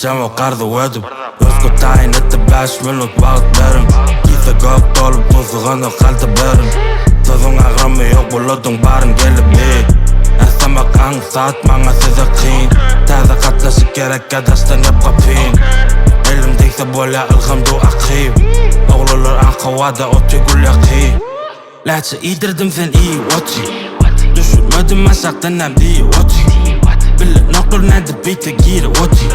Içemok arzuw edip. Rysgy taýyn etdi bäş minut wagt beriň. Kise gök dolup duzgany galdy beriň. Sözüň agramy ýok buladyň baryn gelip iý. Ýasamak aňsat maňa size kyn. Täze gatnaşyk gerekkä daşdan ýap gapyn. Elim degse bolýa ylham duw akyp. Oglanlar arka wada oty gül ýaky. Läçe iýdirdim sen iýip oty. Düşürmedim aşakdan näm diýip oty. Bilenoklar nädip beýte girip oty.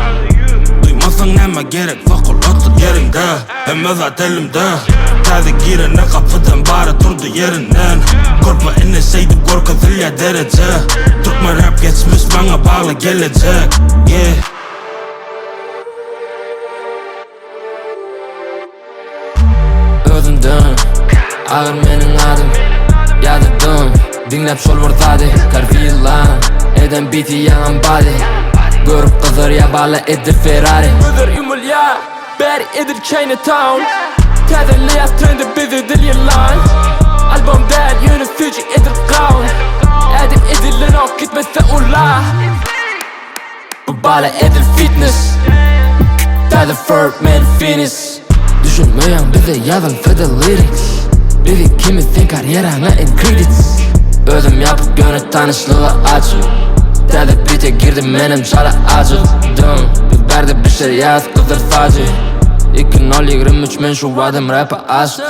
Duýmasaň nämä gerek sokul otur ýeriňde. Hemme zat elimde. Täze girene gapydan bary turdy ýerinden. Körpe ine şeýdip görkezilýär dereje. Türkmen rap geçmiş maňa bagly gelejek. Yeah. Özümden agyr meniň adym Ýadadym diňläp şol bir zady Karwilla eden biti ýaňam bady Görüp gyzarýa bala edil Ferrari Gözler ýumulýa bäri edil Chinatown Täzeleýäs trendi biz edil ýylan Albom däl ýöne süýji edil gawun Ädim edilenok gitmese ula Bu bala edil fitness Täze Ferg men finis Düşünmeýäň bize ýazan fede lyrics Biz ikimiz seň karýeraňa end credits Özüm ýapyk ýöne tanyşlyga açyk Täze bite girdim menem çala ajykdym Biz bärde bişirýäs gyzyr sajy 2.023 men şu wadym rap'a aşyk.